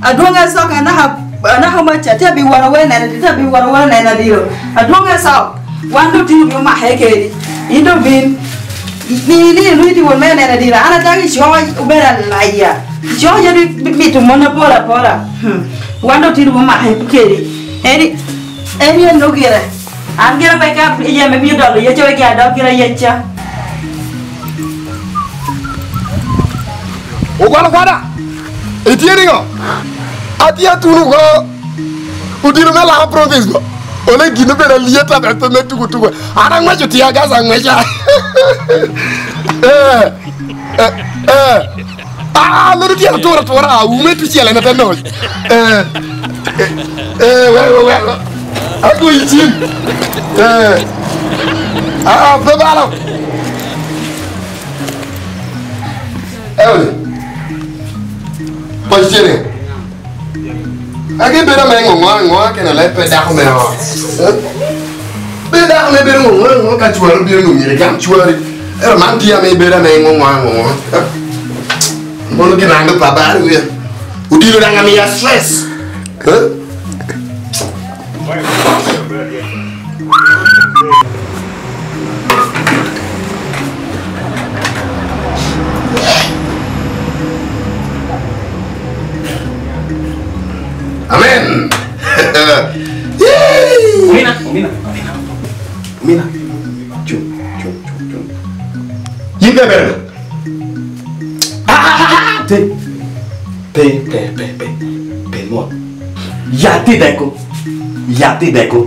Adwonge sok anaka anaka maca te biworo we nene te biworo we nene adiro. Adwonge sok wan do tino bi omake kedi. In do bin ni ni ni ti won me nene adiro. An adagi coy obeda laya. Coy jadi mito mon apora apora. Hmm. Wan do tino bi omake kedi. Eni eni en ogire. An gira pe ka iye me biyo dolo yeca wek adok gira yeca. Ogwalo kwada! Itye ningo? Atye atunu ko odilo me Laro province go. Ole gin obedo alyeta bene pe me tugo tugo. An angweco tear gas angweca. Eh, eh, eh. Ah, loro tye atura atura, ume tucele na te noc. Eh, eh, eh, we, we, we. Agoyi cim. Eh, ah, pe balo. Ewe. Paci tye ni. Agi bedo me ngo ngo ngo kene le pe dako me ot. Be dako me bedo ngo ngo ngo ka cwari bino nongo myero igam cwari. Ento man tye ame ibedo ame ngo ngo ngo ngo. Mono ginango pa bari wiya. Odilo dang amiya stress. Amen. Omina, omina, omina, omina. Chung, chung, chung, chung. Yin pe bedo. Ah, ah, ah, ah, te. Pe, pe, pe, pe. Pe mot. Yat-ti deko. Yat-ti deko.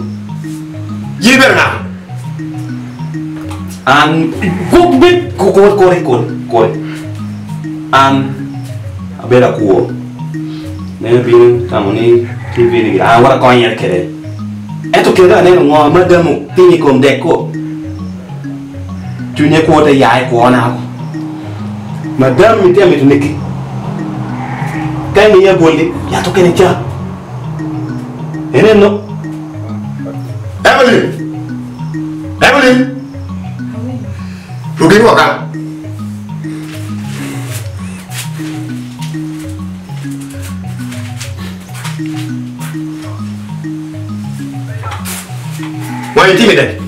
Yin ibedo nga? An gwok bed kore kore kore kore. An abedo akwo. Nene bino tamo ni TV ni gira an wara konye kede. Ento kede aneno ngo ma damo timo i kom deko. Cwinye kwo te ya i kwona woko. Madam itye mito neki. Ka imiya boli, yat okene ca. Eneno. Evelyn! Evelyn! Rugin waka. Why you timid?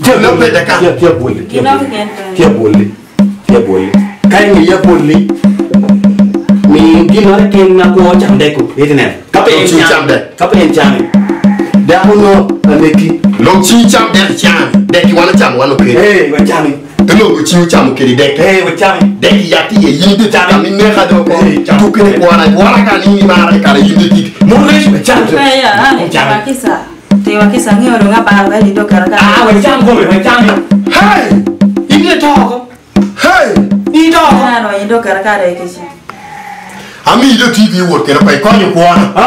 Tye bolli, tye bolli, tye bolli. Ka ingeya bolli, mi gin moro tin ma kwo cam deko, iti neno. Ka pe en cam, ka pe en cami, dako no aneki. Long ci cam dek cami, dek wan ocamo wan okedi. Ee, wacami. Elongo ci ocamo kedi dek. Ee, wacami. Dek yat iye yin de Cami. cami neka do ko. Ee, cam. Tukene kwara kwara ka ni mara kare yin de tik. Murre, wacami. Peya, Wacami. wakisa. Te wakisa ng'eyo dong aparo ka nindo kara ka. Ah, wacam kome, wacami. Hey! In de toko. Hey! In toko. Nano nindo kara ka de kichi. Ami do TV wuot kendo pa ikonyo kwona. Ha?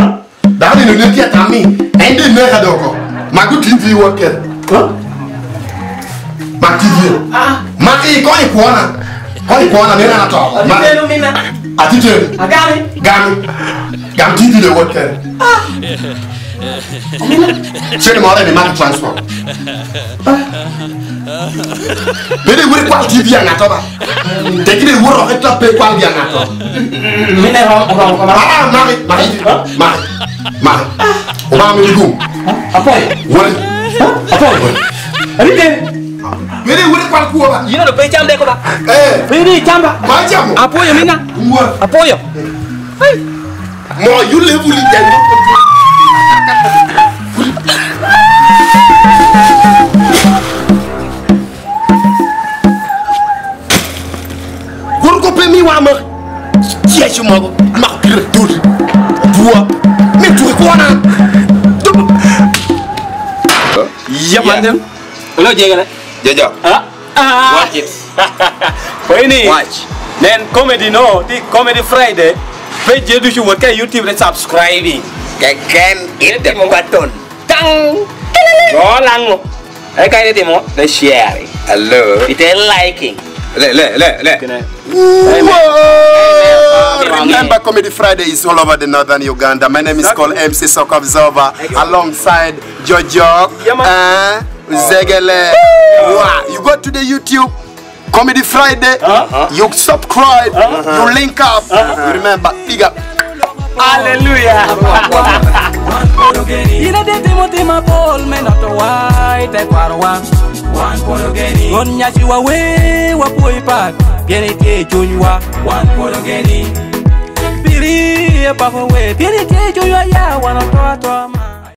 Dano ni ne tie tami. En de neka do ko. Magu TV wuot kendo. Ha? Mak TV. Ah. Mak ikonyo kwona. Konyo kwona ne na to. Atitenu mina. Atitenu. Agami. Gam. Gam TV de wuot kendo. Send moro ni mak transport. Bede wuri kwal TV ya ng'ato ba. Tekine wuro ke to pe kwal ya ng'ato. Mine rom rom koma. Ah, mari, mari, mari, mari. Oma mi gum. Apoy. Wuri. Apoy. Atitenu. Bede wuri kwal kuo ba. Yino do pe cham deko ba. Eh, Pini chamba. ma chamo. Apoyo mina. Ngwa. Apoyo. Mo yule wuli jango. Wur ko pe mi wa ma. Tie mo ko. Ma ko kire dur. Bua. Mi tu ko na. Yamandem. Ulo jegele. Jojo, Ah. Ah. watch it. Ini. Watch. Then comedy no, di comedy Friday. Page du chu ke YouTube de subscribing. Can hit the button. Tang. Go lango. Ai kai de mo, de share. Hello. Ite liking. Le, le, le, le. Whoa! Remember, Comedy Friday is all over the northern Uganda. My name is called MC Sok Observer alongside Jojo Yeah, man. and Zegele. Wow. You go to the YouTube, Comedy Friday, you subscribe, you link up, you remember, big up. Hallelujah. In aditi mutima mapol me noto wa i tekwarowa Ngon nyaci wa we wapoi pat pien itye i cunywa Piri e pako we pien itye i cunywa ya wan oto atoa ma.